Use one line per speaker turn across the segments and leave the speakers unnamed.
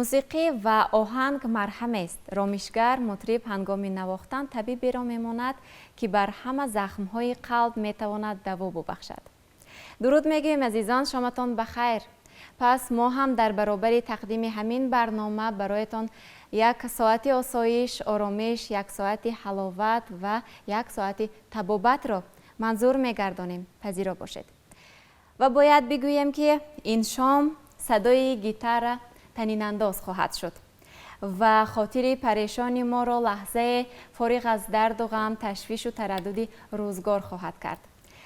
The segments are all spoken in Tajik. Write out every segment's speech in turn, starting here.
Мусиқӣ ва оҳанг марҳамест. Ромишгар мутриб ҳангоми навохтан табиберо мемонад, ки бар ҳама захмҳои қалб метавонад даво бубахшад. Дуруд мегӯем, азизон, шоматон ба хайр. Пас мо ҳам дар баробари тақдими ҳамин барнома бароятон як соати осоиш, оромиш, як соати ҳаловат ва як соати табобатро манзур мегардонем. Пазиро бошед. Ва бояд бигӯем, ки ин шом садои гитара танинандоз хоҳад шуд ва хотири парешони моро лаҳзае фориғ аз дарду ғам, ташвишу тараддуди рӯзгор хоҳад кард.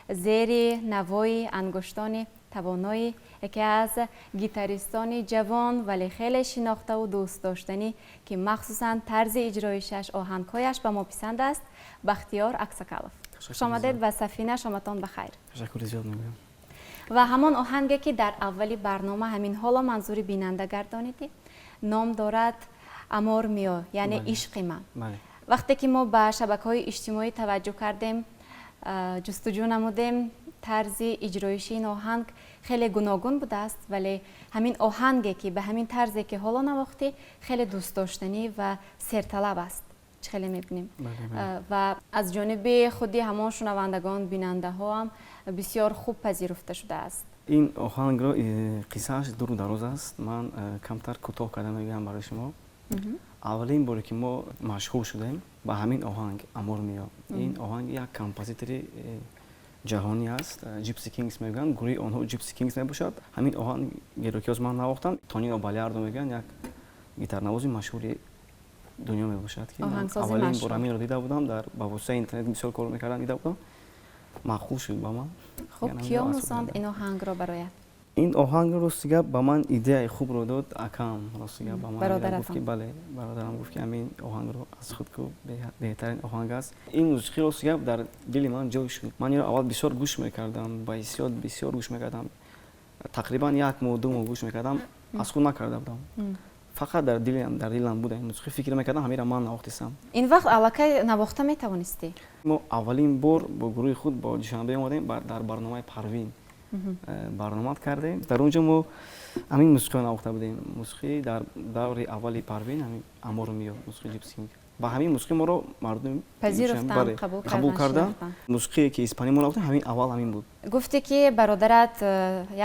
Зери навои ангуштони тавонои яке аз гитаристони ҷавон, вале хеле шинохтаву дӯстдоштанӣ, ки махсусан тарзи иҷроишаш, оҳангҳояш ба мо писанд аст, Бахтиёр Аксакалов. Хушомадед ба «Сафина», шоматон ба хайр.
Ташаккури зиёд мегӯям.
Ва ҳамон оҳанге, ки дар аввали барнома ҳамин ҳоло манзури бинанда гардонидӣ, ном дорад «Амор мио», яъне «Ишқи ман». Вақте ки мо ба шабакаҳои иҷтимоӣ таваҷҷӯҳ кардем, ҷустуҷӯ намудем, тарзи иҷроиши ин оҳанг хеле гуногун будааст, вале ҳамин оҳанге, ки ба ҳамин тарзе, ки ҳоло навохтӣ, хеле дӯстдоштанӣ ва серталаб аст, чӣ хеле мебинем, ва аз ҷониби худи ҳамон шунавандагон, бинандаҳо ҳам бисёр хуб пазируфта шудааст.
Ин оҳангро қиссааш дуру дароз аст, ман камтар кӯтоҳ карда мегӯям барои шумо. Аввалин боре, ки мо машҳур шудем ба ҳамин оҳанг «Амор мио», ин оҳанг як композитори ҷаҳонӣ аст, Gypsy Kings мегӯянд, гурӯҳи онҳо Gypsy Kings мебошад. Ҳамин оҳангеро, ки ҳоз ман навохтам, Тонино Балярдо мегӯянд, як гитарнавози машҳури дунё мебошад, ки аввалин бор ҳаминро дида будам, дар ба воситаи интернет бисёр кор мекардам, дида будам, маъқул шуд ба ман.
Хуб, кӣ омӯзонд ин оҳангро бароят?
Ин оҳангро, рости гап, ба ман идеяи хубро дод акам. Рости гап, ба ман гуфт, ки бале, бародарам гуфт, ки ҳамин оҳангро аз худ ку, беҳтарин оҳанг аст. Ин мусиқӣ, рости гап, дар дили ман ҷой шуд. Ман инро аввал бисёр гӯш мекардам, ба ҳиссиёт бисёр гӯш мекардам, тақрибан як моҳ, 2 моҳ гӯш мекардам, аз худ накарда будам, фақат дар дилам буда ин мусиқӣ, фикр мекардам, ҳаминро ман навохтисам.
Ин вақт аллакай навохта метавонистӣ?
Мо аввалин бор бо гурӯҳи худ бо Душанбе омадем, дар барномаи «Парвин» барномад кардем. Дар он ҷо мо ҳамин мусиқиро навохта будем. Мусиқӣ дар даври аввали «Парвин» ҳамин «Амор мио», мусиқи Gypsy King. Ба ҳамин мусиқӣ моро мардум
пазируфтанд.
Қабул карданд. Мусиқие, ки испанӣ мо навохтем, ҳамин аввал ҳамин буд.
Гуфте, ки бародарат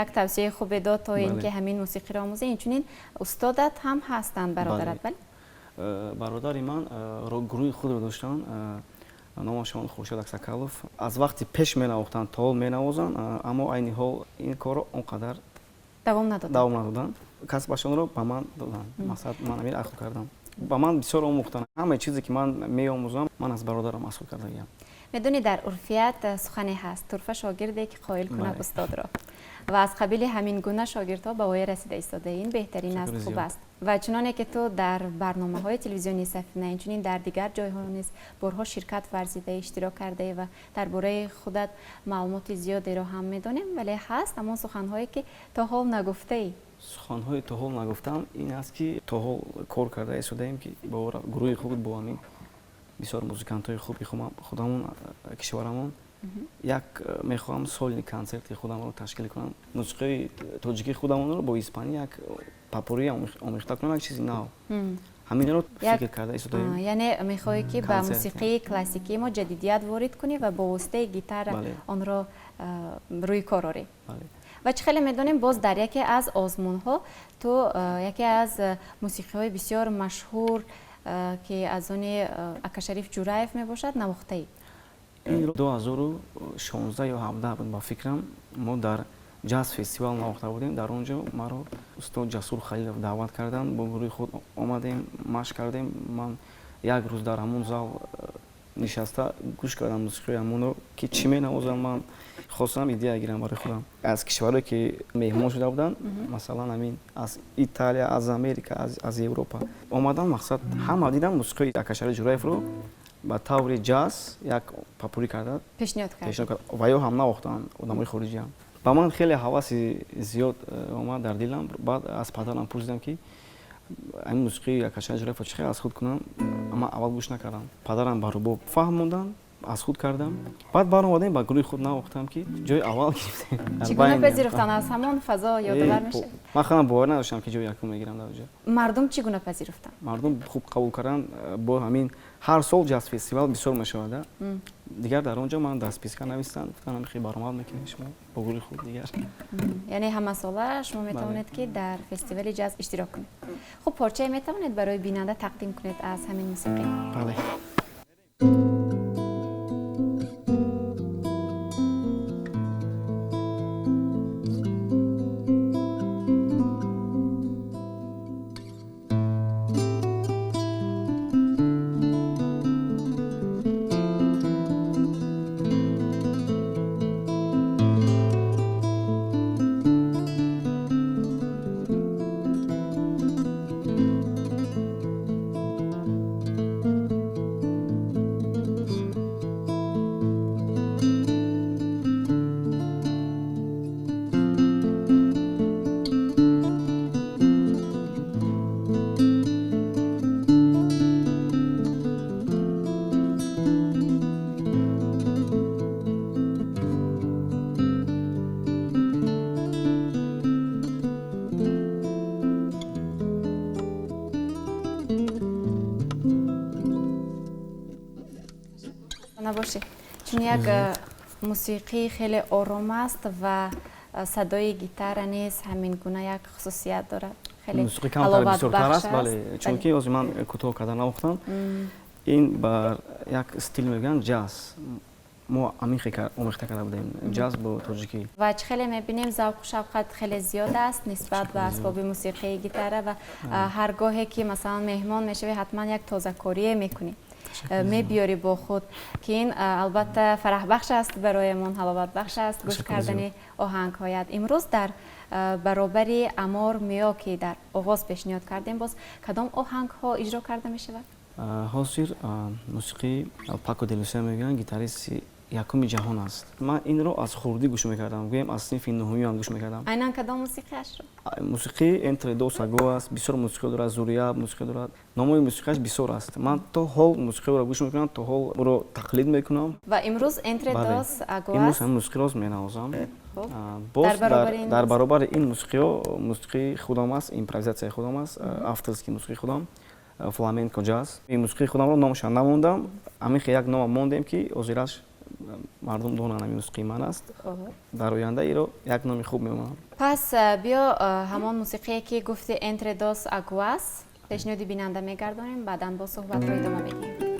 як тавсияи хубе дод, то ин ки ҳамин мусиқиро омӯзӣ. Инчунин устодат ҳам ҳастанд, бародарат, бале?
Бародари ман гурӯҳи худро доштанд, номашон Хуршед Аксакалов. Аз вақти пеш менавохтанд, то ҳол менавозанд, аммо айни ҳол ин корро он қадар
давом надоданд.
Давом надоданд, касбашонро ба ман доданд. Мақсад, ман ҳамин аз худ кардам, ба ман бисёр омӯхтанд. Ҳамаи чизе, ки ман меомӯзам, ман аз бародарам аз худ кардагиам.
Медонӣ, дар урфият сухане ҳаст: «Турфа шогирде, ки қоил кунад устодро». Ва аз қабили ҳамин гуна шогирдҳо ба воя расида истода, ин беҳтарин аст, хуб аст. Ва чуноне ки ту дар барномаҳои телевизионии «Сафина», инчунин дар дигар ҷойҳо низ борҳо ширкат варзида, иштирок кардаи ва дар бораи худат маълумоти зиёдеро ҳам медонем, вале ҳаст ҳамон суханҳое, ки то ҳол нагуфтаӣ.
Суханҳои то ҳол нагуфтам ин аст, ки то ҳол кор карда истодаем, ки бо гурӯҳи худ, бо ҳамин бисёр музикантҳои хуби худамон, кишварамон, як мехоҳам сольный консерти худамро ташкил кунам, мусиқии тоҷикии худамонро бо испанӣ як попурри омехта кунам, як чизи нав. Ҳаминро фикр карда истодаем.
Яъне мехоҳӣ, ки ба мусиқии классикии мо ҷадидият ворид кунӣ ва бо воситаи гитара онро рӯи кор орӣ. Ва чӣ хеле медонем, боз дар яке аз озмунҳо ту яке аз мусиқиҳои бисёр машҳур, ки аз они Акашариф Ҷураев мебошад, навохтаӣ.
Ин 2016 ё 17 буд, ба фикрам, мо дар ҷаз фестивал навохта будем. Дар он ҷо маро устод Ҷасур Халилов даъват карданд, бо гурӯҳи худ омадем, машқ кардем. Ман як рӯз дар ҳамон зал нишаста гӯш кардам мусиқиҳои ҳамонро, ки чӣ менавозам. Ман хостам идея гирам барои худам. Аз кишварое, ки меҳмон шуда буданд, масалан, ҳамин аз Италия, аз Америка, аз Европа омадан, мақсад, ҳама дидам мусиқиҳои Акашариф Ҷураевро ба таври ҷаз як попурри карда
пешниҳод
кард ва ё ҳам навохтанд одамои хориҷиам. Ба ман хеле ҳаваси зиёд омад дар дилам. Баъд аз падарам пурсидам, ки ҳамин мусиқии Акашариф Ҷураевро чӣ хел аз худ кунам. Ман аввал гӯш накардам, падарам ба рубоб фаҳмонданд. Аз худ кардам. Баъд баромадем, ба гурӯҳи худ навохтам, ки ҷои аввал гирифтем.
Чӣ гуна пазируфтан? Аз ҳамон фазо ёдовар мешавад?
Ман худам бовар надоштам, ки ҷои якум мегирам дар ҷо.
Мардум чӣ гуна пазируфтанд?
Мардум хуб қабул карданд. Бо ҳамин ҳар сол ҷаз фестивал бисёр мешавад. Дигар дар он ҷо ман дар списка навистанд, гуфтанд, ҳамин хел баромад мекунед шумо бо гурӯҳи худ дигар.
Яъне ҳамасола шумо метавонед, ки дар фестивали ҷаз иштирок кунед. Хуб, порчае метавонед барои бинанда тақдим кунед аз ҳамин мусиқӣ?
Бале.
Набошед, чун як мусиқии хеле ором аст ва садои гитара низ ҳамин гуна як хусусият дорад. Хеле
мусиқӣ камтар бисёртар аст, бале, чунки ҳозир ман кӯтоҳ карда навохтам. Ин бар як стил мегӯянд ҷаз, мо ҳамин хел омехта карда будем ҷаз бо тоҷикӣ.
Ва чӣ хеле мебинем, завқу шавқат хеле зиёд аст нисбат ба асбоби мусиқии гитара ва ҳар гоҳе ки масалан меҳмон мешавӣ, ҳатман як тозакорие мекунӣ, мебиёрӣ бо худ, ки ин албатта фараҳбахш аст бароямон, ҳаловатбахш аст гӯш кардани оҳангҳоят. Имрӯз дар баробари Амор Миё, ки дар оғоз пешниҳод кардем, боз кадом оҳангҳо иҷро карда мешавад?
Ҳозир мусиқии Пако де Люсия мегӯянд, гитаристи якуми ҷаҳон аст. Ман инро аз хурдӣ гӯш мекардам, гӯем аз синфи нуҳумиам гӯш мекардам.
Айнан кадом мусиқиашро?
Мусиқии Entre Dos Águas, бисёр мусиқиҳо дорад, Зурия мусиқӣ дорад, номои мусиқиаш бисёр аст. Ман то ҳол мусиқиҳоро гӯш мекунам, то ҳол ӯро тақлид мекунам.
Ва имрӯз Entre Dos Águas?
Имрӯз ҳамин мусиқиро менавозам. Боз дар баробари ин мусиқиҳо мусиқии худам аст, импровизатсияи худам аст, авторский мусиқии худам, фламенко ҷаз. Ин мусиқии худамро номаша намондам, ҳамин хел як нома мондем, ки ҳозираш мардум донанд ҳамин мусиқии ман аст. Дар оянда иро як номи хуб мемонам.
Пас биё ҳамон мусиқие, ки гуфти, Entre Dos Águas, пешниҳоди бинанда мегардонем, баъдан боз суҳбатро идома медиҳем.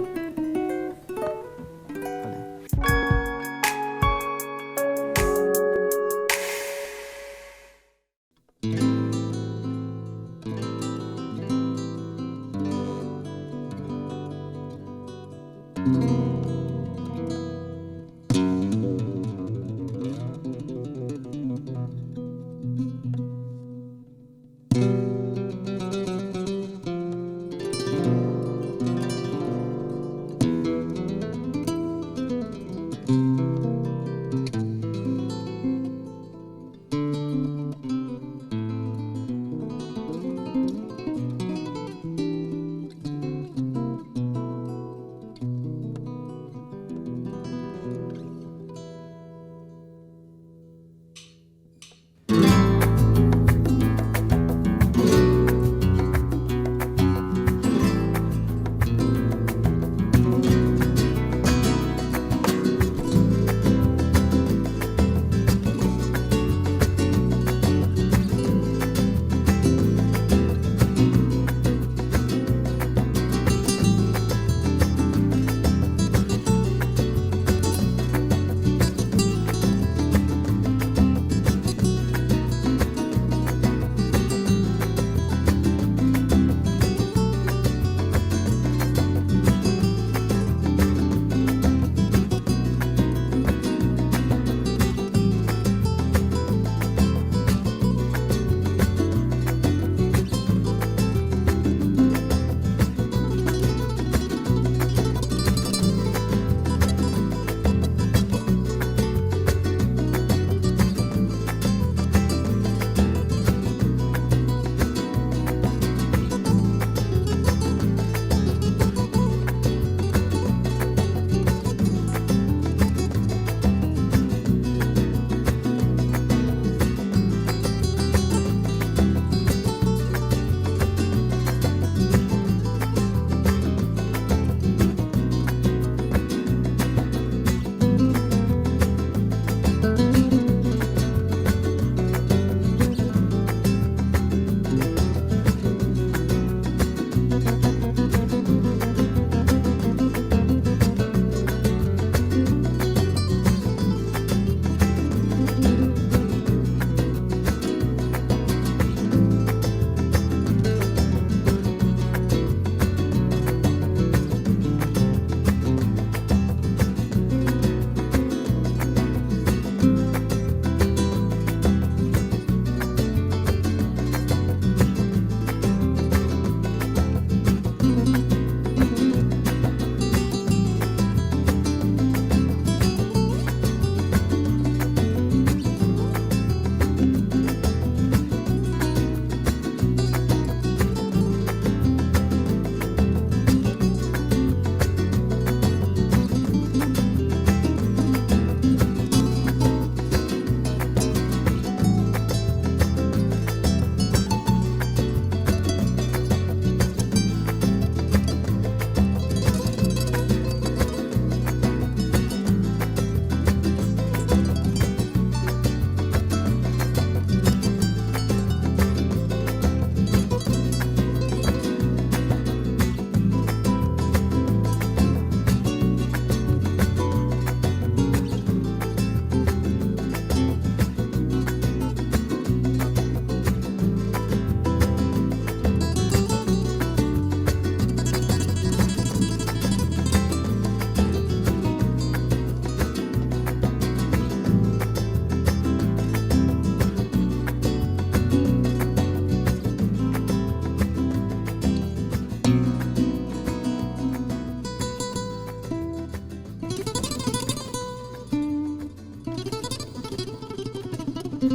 Вақте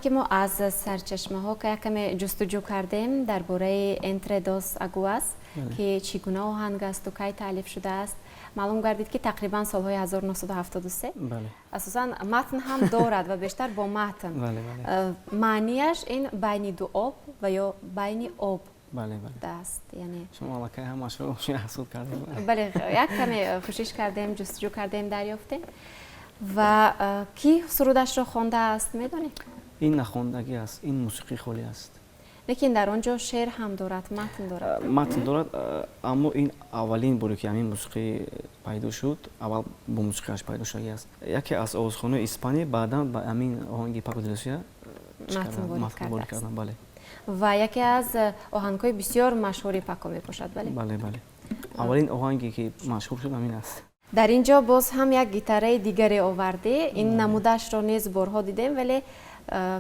ки мо аз сарчашмаҳо якаме ҷустуҷӯ кардем дар бораи Entre dos Aguas, ки чӣ гуна оҳанг асту кай таълиф шудааст, маълум гардид, ки тақрибан солҳои 1973. Асосан матн ҳам дорад ва бештар бо матн. Маънияш ин байни ду об ва ё байни об аст. Яъне
шумо аллакай ҳамашро ҳасуд кардем.
Бале, як каме кӯшиш кардем, ҷустуҷӯ кардем, дарёфтем. Ва кӣ сурудашро хондааст, медонӣ?
Ин нахондагӣ аст, ин мусиқии холӣ аст.
Лекин дар он ҷо шеър ҳам дорад, матн дорад.
Матн дорад, аммо ин аввалин боре, ки ҳамин мусиқӣ пайдо шуд, аввал бо мусиқиаш пайдо шудагӣ аст. Яке аз овозхонаи Испания баъдан ба ҳамин оҳанги Пако де Люсия
матн
ворид карданд, бале.
Ва яке аз оҳангҳои бисёр машҳури Пако мебошад, бале?
Бале, бале, аввалин оҳанге, ки машҳур шуд, ҳамин аст.
Дар ин ҷо боз ҳам як гитараи дигаре овардӣ. Ин намудашро низ борҳо дидем, вале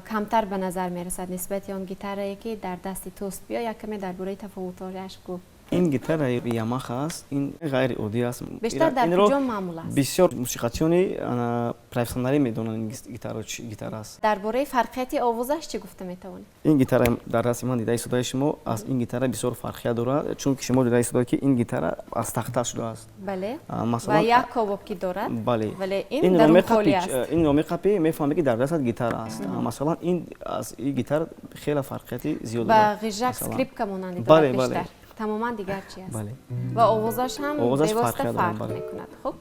камтар ба назар мерасад нисбати он гитарае, ки дар дасти туст. Биё, як каме дар бораи тафовутҳояш гӯ.
Ин гитараи Ямаха аст, ин ғайриоддӣ аст.
Бештар дар куҷо маъмул аст?
Бисёр мусиқачиёни профессионалӣ медонанд ин гитаро, чӣ гитара аст.
Дар бораи фарқияти овозаш чӣ гуфта метавонед?
Ин гитара дар дасти ман дида истодаи шумо аз ин гитара бисёр фарқият дорад, чунки шумо дида истодаед, ки ин гитара аз тахта шудааст.
Бале, ва як ковоб ки дорад.
Бале.
Вале ин дарун холӣ аст.
Инро меқапӣ, мефаҳмӣ, ки дар дастат гитара аст. Масалан, ин аз ин гитара хеле фарқияти зиёд
дорад. Ба ғижак, скрипка монандӣ дорад бештар, тамоман дигар чи аст ва овозаш ҳам бевосита фарқ мекунад. Хуб,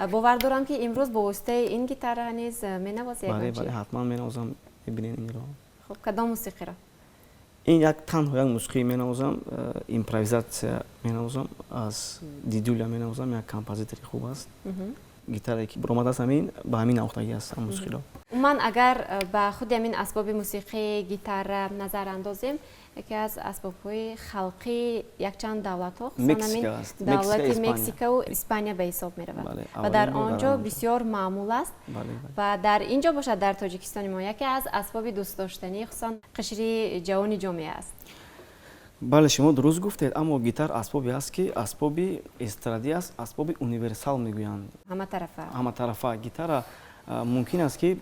бовар дорам, ки имрӯз бо воситаи ин гитара низ менавозӣ.
Бале, бале, ҳатман менавозам, мебинед инро.
Хуб, кадом мусиқиро?
Ин як танҳо як мусиқӣ менавозам, импровизатсия менавозам, аз Дидюля менавозам, як композитори хуб аст. Гитарае, ки баромадааст, ҳамин ба ҳамин навохтагӣ аст мусиқиро.
Умуман, агар ба худи ҳамин асбоби мусиқии гитара назар андозем, яке аз асбобҳои халқии якчанд давлатҳо, хусусан ҳамин давлати Мексикаву Испания ба ҳисоб меравад ва дар он ҷо бисёр маъмул аст. Ва дар ин ҷо бошад, дар Тоҷикистони мо, яке аз асбоби дӯстдоштании, хусусан қишри ҷавони ҷомеа аст.
Бале, шумо дуруст гуфтед, аммо гитар асбобе аст, ки асбоби эстрадӣ аст, асбоби универсал мегӯянд.
Ҳаматарафа.
Ҳаматарафа. Гитара мумкин аст, ки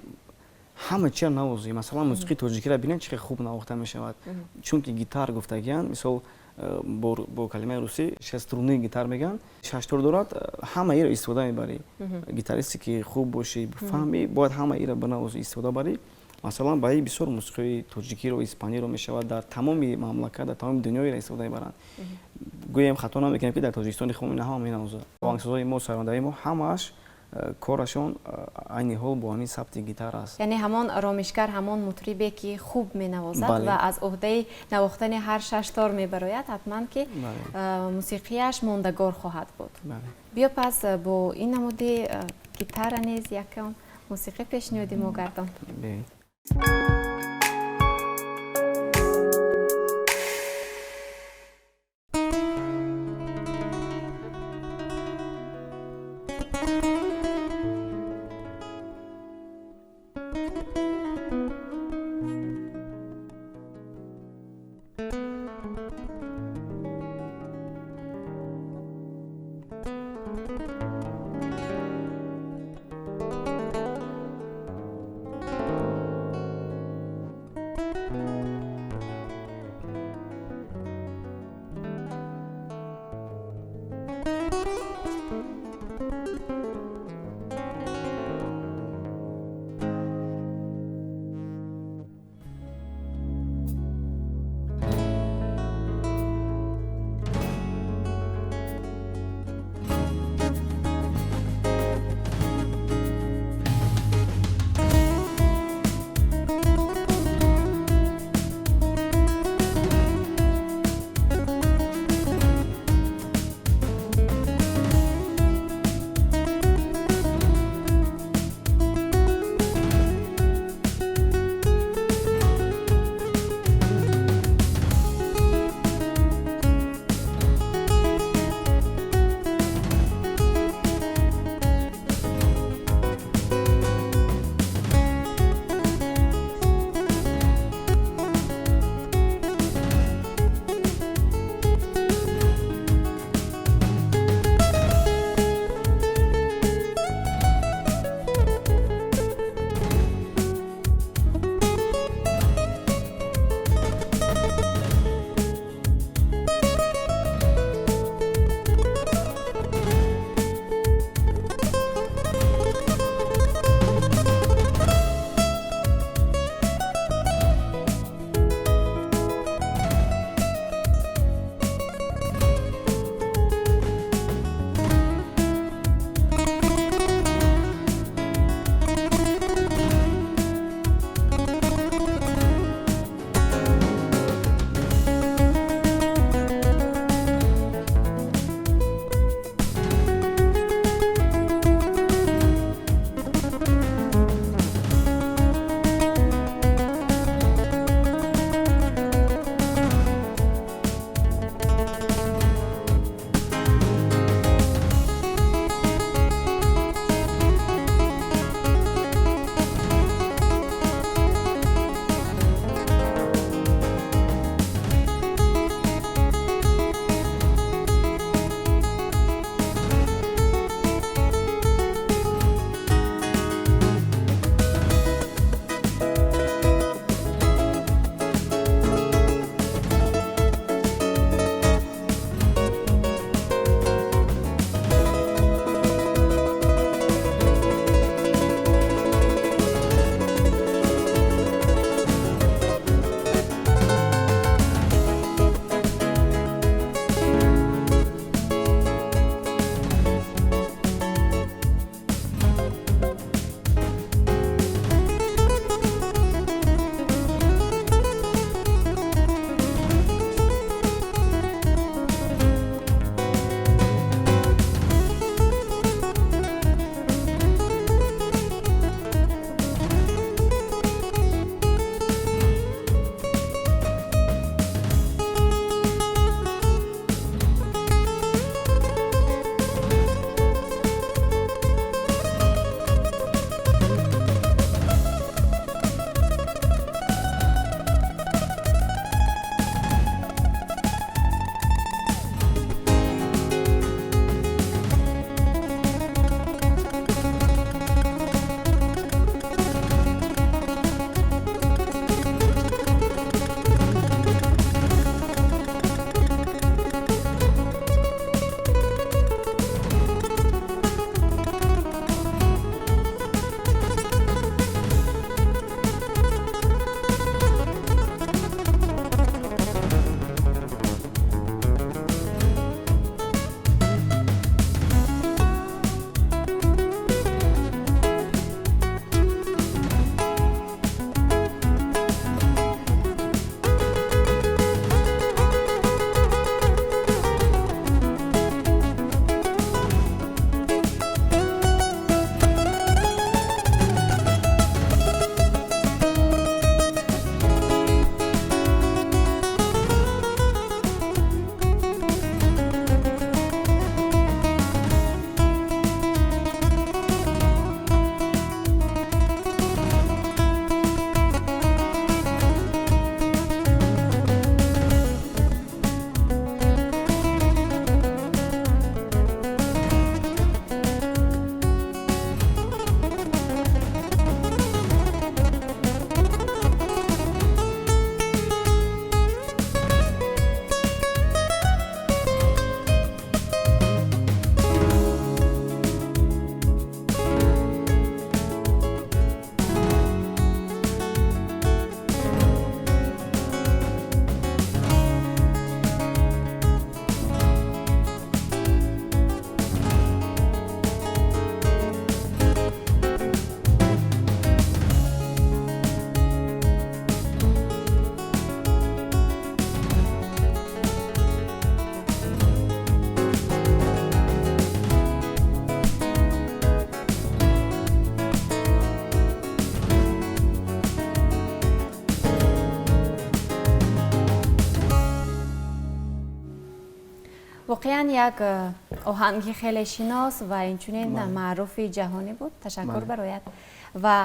ҳама чиро навозӣ. Масалан, мусиқии тоҷикиро бинед, чӣ хел хуб навохта мешавад, чунки гитар гуфтагиянд. Мисол, бо калимаи русӣ шест-струнный гитар мегӯянд, шаш тор дорад, ҳама иро истифода мебарӣ. Гитаристе, ки хуб бошӣ, фаҳмӣ, бояд ҳама иро бинавозӣ, истифода барӣ. Масалан, ба ин бисёр мусиқиҳои тоҷикиро, испаниро мешавад, дар тамоми мамлакат, дар тамоми дунё иро истифода мебаранд. Гӯем, хато намекунем, ки дар Тоҷикистони худмо ина ҳама менавозад. Оҳангсозои мо, сарондаи мо, ҳамааш корашон айни ҳол бо ҳамин сабти гитара аст.
Яъне ҳамон ромишгар, ҳамон мутрибе, ки хуб менавозад ва аз ӯҳдаи навохтани ҳар шаш тор мебарояд, ҳатман ки мусиқияш мондагор хоҳад буд. Биё пас, бо ин намуди гитара низ якам мусиқӣ пешниҳоди мо гардон. Воқеан, як оҳанги хеле шинос ва инчунин маъруфи ҷаҳонӣ буд. Ташаккур бароят. Ва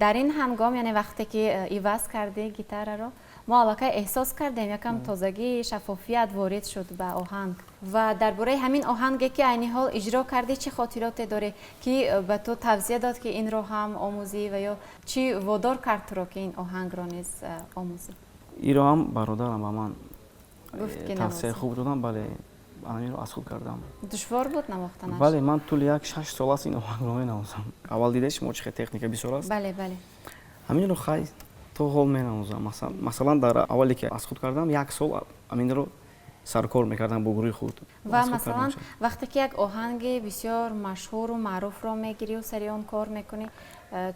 дар ин ҳангом, яъне вақте ки иваз кардӣ гитараро, мо аллакай эҳсос кардем, якам тозагӣ, шаффофият ворид шуд ба оҳанг. Ва дар бораи ҳамин оҳанге, ки айни ҳол иҷро кардӣ, чӣ хотироте дорӣ? Ки ба ту тавсия дод, ки инро ҳам омӯзӣ, ва ё чӣ водор кард туро, ки ин оҳангро низ омӯзӣ?
Иро ҳам бародарам ба ман тавсияи хуб додам. Бале, ҳаминро аз худ кардам.
Душвор буд навохтанаш?
Бале, ман тӯли як 6 сол аст, ин оҳангро менавозам. Аввал дида шумо, чӣ хел техника бисёр аст.
бале бале
Ҳаминро хай то ҳол менавозам. Масалан, дар аввале ки аз худ кардам, як сол ҳаминро саркор мекардам бо гурӯҳи худ.
Ва масалан, вақте ки як оҳанги бисёр машҳуру маъруфро мегирию сари он кор мекунӣ,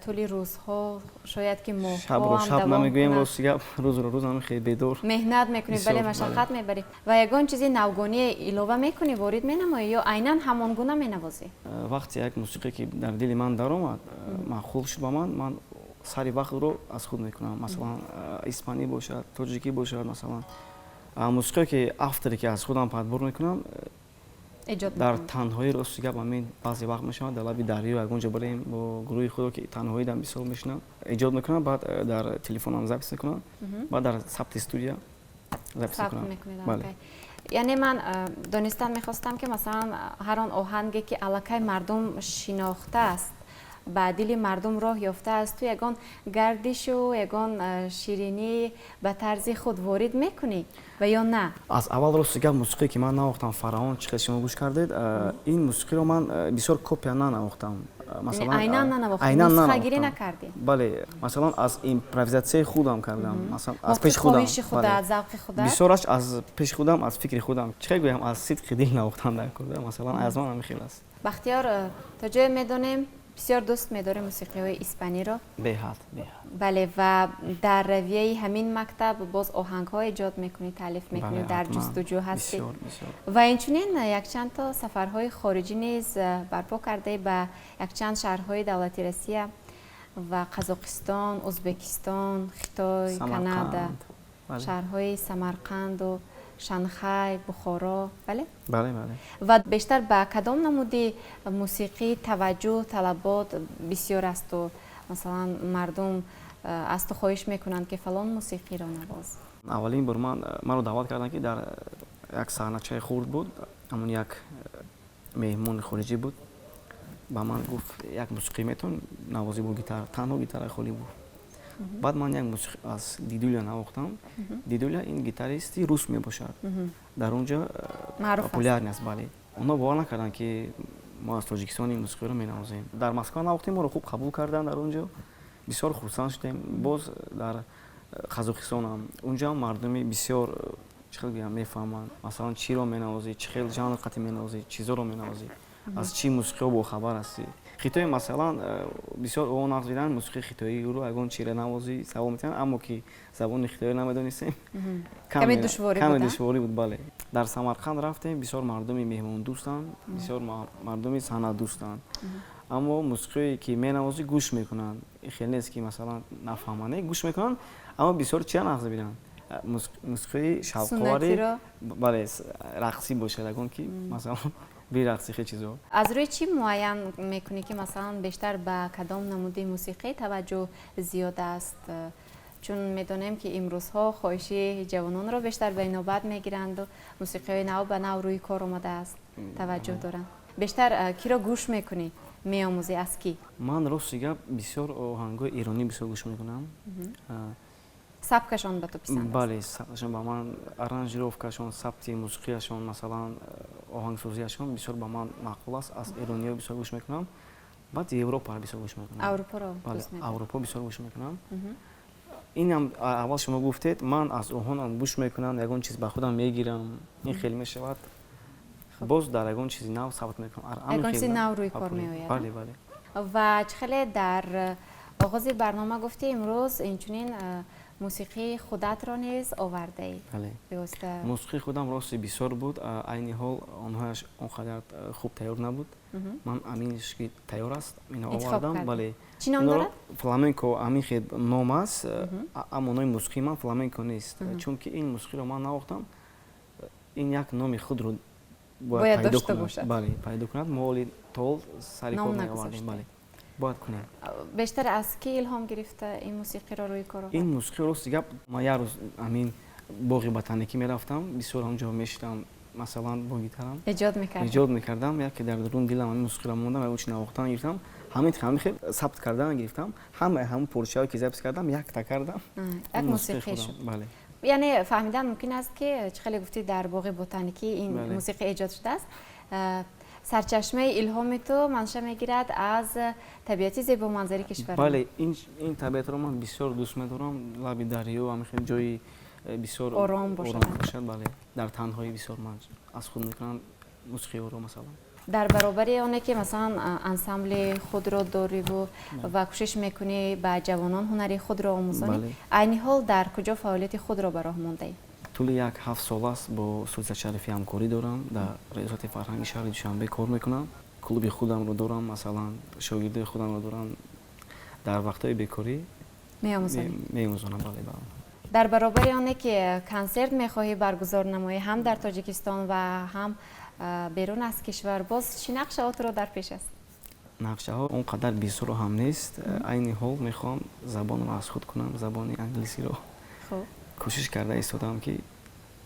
тӯли рӯзҳо, шояд ки
моҳҳо шаб намегӯем, рости гап, рӯзро рӯз ҳам хеле бедор
меҳнат мекунӣ, бале, машаққат мебарӣ ва ягон чизи навгоние илова мекунӣ, ворид менамоӣ ё айнан ҳамон гуна менавозӣ?
Вақте як мусиқие ки дар дили ман даромад, маъқул шуд ба ман, ман сари вақтро аз худ мекунам. Масалан, испанӣ бошад, тоҷикӣ бошад, масалан, мусиқие ки авторе ки аз худам подбор мекунам дар танҳоӣ. Рости гап, ҳамин баъзе вақт мешавад, дар лаби дарё ягон ҷо барем бо гурӯҳи худо, ки танҳоӣ дар бисёр мешинам, эҷод мекунам, баъд дар телефонам запись мекунам, баъд дар сабти студия запись
мекунам. Яъне ман донистан мехостам, ки масалан, ҳар он оҳанге ки аллакай мардум шинохтааст, ба дили мардум роҳ ёфтааст, ту ягон гардишу ягон ширинӣ ба тарзи худ ворид мекунӣ ва ё на?
Аз аввал, рости гап, мусиқие ки ман навохтам, «Фараон», чӣ хел шумо гӯш кардед, ин мусиқиро ман бисёр копия нанавохтам.
Айнан нанавохтӣ, накардӣ?
Бале, масалан, аз импровизатсияи худам кардам, масалан, аз пеши
худам,
бисёраш аз пеши худам, аз фикри худам, чӣ хел гӯям, аз сидқи дил навохтам дар кор. Масалан, аз ман ҳамин хел аст.
Бахтиёр, то ҷое медонем, бисёр дӯст медорем мусиқиҳои испаниро.
Беҳад, беҳад.
Бале, ва дар равияи ҳамин мактаб боз оҳангҳо эҷод мекунӣ, таълиф мекунӣ, дар ҷустуҷӯ ҳастӣ ва инчунин якчанд то сафарҳои хориҷӣ низ барпо кардаӣ ба якчанд шаҳрҳои давлати Россия ва Қазоқистон, Ӯзбекистон, Хитой, Канада, шаҳрҳои Самарқанду Шанхай, Бухоро, бале?
Бале, бале.
Ва бештар ба кадом намуди мусиқӣ таваҷҷӯҳ, талабот бисёр асту, масалан, мардум аз ту хоҳиш мекунанд, ки фалон мусиқиро навоз?
Аввалин бор ман маро даъват карданд, ки дар як саҳначаи хурд буд, ҳамон як меҳмони хориҷӣ буд, ба ман гуфт: «Як мусиқӣ метавон навозӣ бо гитара?» Танҳо гитараи холӣ буд. Баъд ман як мусиқӣ аз Дидуля навохтам. Дидуля ин гитаристи рус мебошад, дар он ҷо популярный аст. Бале, онҳо бовар накарданд, ки мо аз Тоҷикистон ин мусиқиро менавозем. Дар Москва навохтем, моро хуб қабул карданд дар он ҷо, бисёр хурсанд шудем. Боз дар Қазоқистонам, унҷоам мардуми бисёр, чӣ хел гӯям, мефаҳманд, масалан, чиро менавозӣ, чӣ хел жанр қатъи менавозӣ, чизоро менавозӣ, аз чӣ мусиқиҳо бохабар ҳастӣ. Хитои, масалан, бисёр о нағз дидан мусиқии хитоиро, ягон чиро навозӣ, савол метиҳанд, аммо ки забони хитоиро намедонистем, каме душворӣ буд. Бале, дар Самарқанд рафтем, бисёр мардуми меҳмондӯстанд, бисёр мардуми санъатдӯстанд, аммо мусиқие ки менавозӣ, гӯш мекунанд. Хел нест, ки масалан нафаҳманд, гӯш мекунанд, аммо бисёр чия нағз бинанд? Мусиқии шавқовари, бале, рақсӣ бошад, ягон ки масалан бирақси, хел чизо.
Аз рӯи чӣ муайян мекунӣ, ки масалан, бештар ба кадом намуди мусиқӣ таваҷҷӯҳ зиёд аст? Чун медонем, ки имрӯзҳо хоҳиши ҷавононро бештар ба инобат мегиранду мусиқиҳои нав ба нав рӯи кор омадааст, таваҷҷӯҳ доранд. Бештар киро гӯш мекунӣ, меомӯзӣ, аз кӣ?
Ман, рости гап, бисёр оҳангҳои эронӣ бисёр гӯш мекунам.
Сабкашон ба ту писанд?
Бале, сабкашон ба ман, аранжировкашон, сабти мусиқияшон, масалан, оҳангсозияшон бисёр ба ман маъқул аст. Аз эрониҳо бисёр гӯш мекунам, баъд Европаро бисёр гӯш мекунам.
Аврупоро?
Аврупо бисёр гӯш мекунам. Инам аввал шумо гуфтед, ман аз оҳонам гӯш мекунам, ягон чиз ба худам мегирам, ин хел мешавад, боз дар ягон чизи нав сабт мекунам.
Ягон чизи нав рӯи кор меояд.
Бале.
Ва чӣ хеле дар оғози барнома гуфтӣ, имрӯз инчунин мусиқии худатро низ овардаӣ.
Бале, мусиқии худам, рости, бисёр буд. Айни ҳол онҳояш он қадар хуб тайёр набуд. Ман аминш ки тайёр аст, ино овардам, бале.
Чӣ ном дорад?
«Фламенко», ҳамин хел ном аст, аммо номи мусиқии ман «Фламенко» нест, чунки ин мусиқиро ман навохтам, ин як номи худро Бояд пайдо кунад. Бале, пайдо кунад. Мо ҳоли то ҳол сари кор наовардем. Бале, бояд кунем.
Бештар аз кӣ илҳом гирифта ин мусиқиро рӯи кор овард?
Ин мусиқиро, рости гап, ман як рӯз ҳамин боғи ботаникӣ мерафтам, бисёр ҳамҷо мешидам, масалан, бо гитарам
эҷод мекардам.
Эҷод мекардам. Яке дар дарун дилам ҳамин мусиқиро мондам, ягон чи навохтан гирифтам, ҳамин хел сабт кардан гирифтам. Ҳамаи ҳамун порчаҳое ки запись кардам, якта кардам.
Як мусиқӣ шуд.
Бале.
Яъне фаҳмидан мумкин аст, ки чӣ хеле гуфтӣ, дар боғи ботаникӣ ин мусиқӣ эҷод шудааст. Сарчашмаи илҳоми ту манша мегирад аз табиати зебоманзари кишвар.
Бале, ин табиатро ман бисёр дӯст медорам. Лаби дарё, ҳамин хел ҷои бисёр
ором бошад.
Бошад, бале. Дар танҳоӣ бисёр ман аз худ мекунам мусиқиҳоро, масалан.
Дар баробари оне ки, масалан, ансамбли худро дориву ва кӯшиш мекунӣ ба ҷавонон ҳунари худро омӯзонӣ, айни ҳол дар куҷо фаъолияти худро ба роҳ мондаӣ?
Тӯли як 7 сол аст, бо Султа Шарифӣ ҳамкорӣ дорам, дар Раёсати фарҳанги шаҳри Душанбе кор мекунам. Клуби худамро дорам, масалан, шогирдои худамро дорам. Дар вақтҳои бекорӣ
меомӯзонӣ?
Меомӯзонам, бале.
Дар баробари оне ки консерт мехоҳӣ баргузор намоӣ ҳам дар Тоҷикистон ва ҳам берун аз кишвар, боз чӣ нақшаотро дар пеш аст?
Нақшаҳо он қадар бисёро ҳам нест. Айни ҳол мехоҳам забонро аз худ кунам, забони англисиро. Кӯшиш карда истодам, ки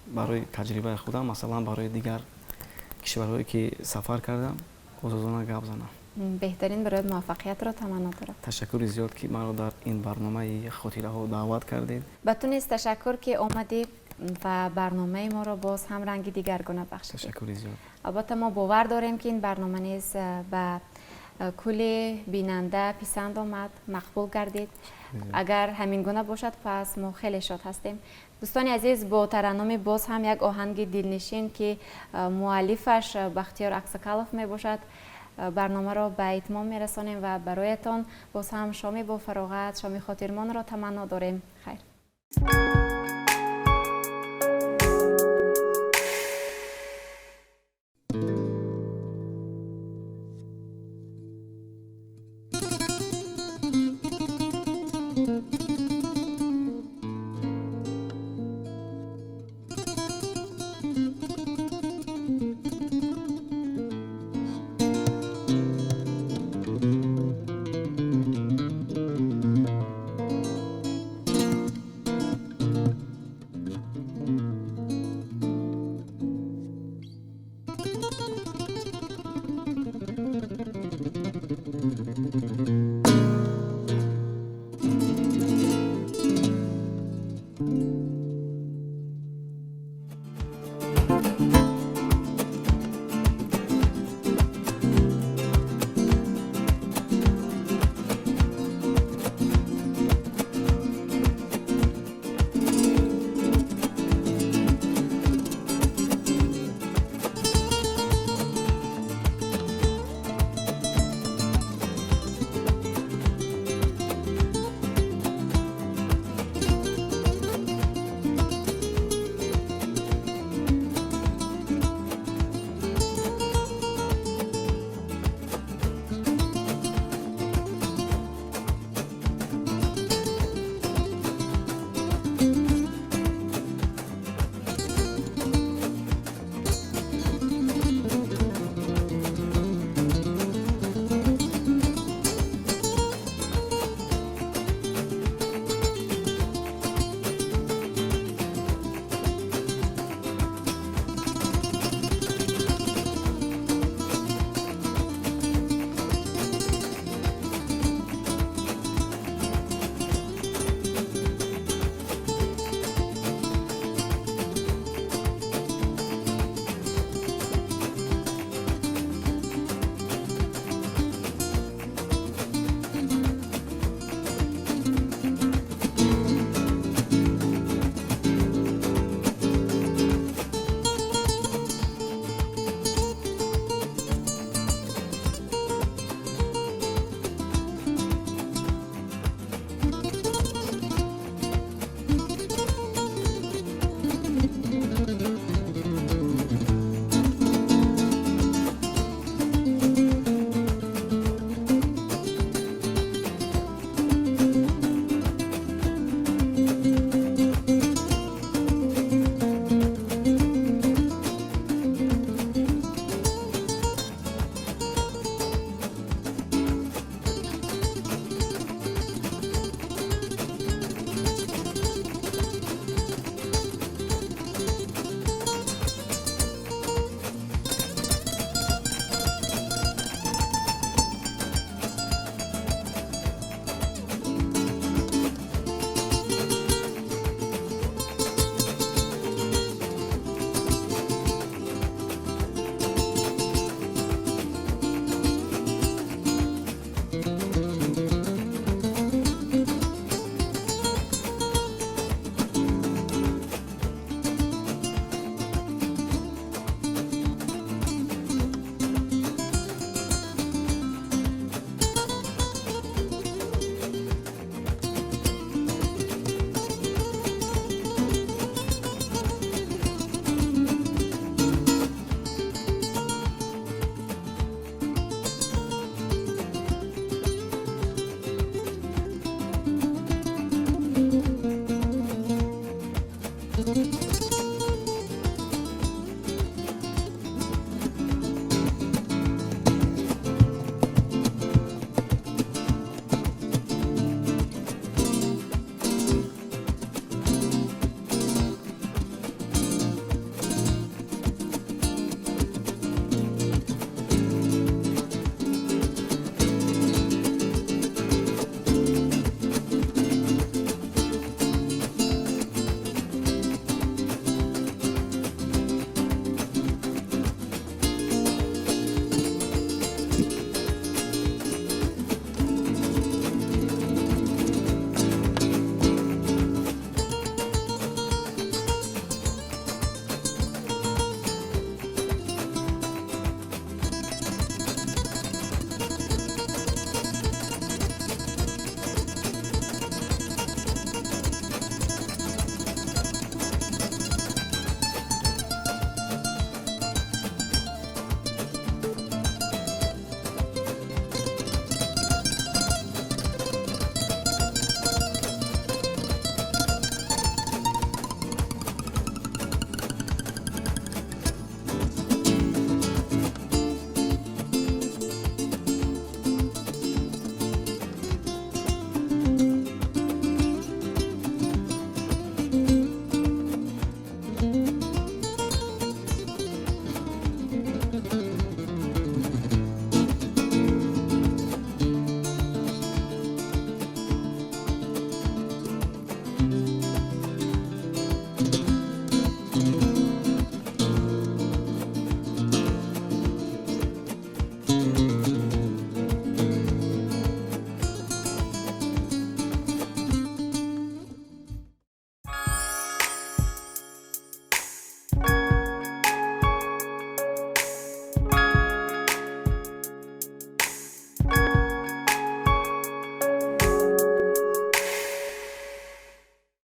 барои таҷрибаи худам, масалан, барои дигар кишварҳое ки сафар кардам, озодона гап занам.
Беҳтарин, барои муваффақиятро таманно дорам.
Ташаккури зиёд, ки маро дар ин барномаи хотираҳо даъват кардед.
Ба ту низ ташаккур, ки омадӣ ва барномаи моро боз ҳам ранги дигаргуна бахшидӣ.
Ташаккури зиёд.
Албатта, мо бовар дорем, ки ин барнома низ ба кулли бинанда писанд омад, мақбул гардид. Агар ҳамин гуна бошад, пас мо хеле шод ҳастем. Дӯстони азиз, бо тараннуми боз ҳам як оҳанги дилнишин, ки муаллифаш Бахтиёр Аксакалов мебошад, барномаро ба итмом мерасонем ва бароятон боз ҳам шоми бофароғат, шоми хотирмонро таманно дорем. Хайр.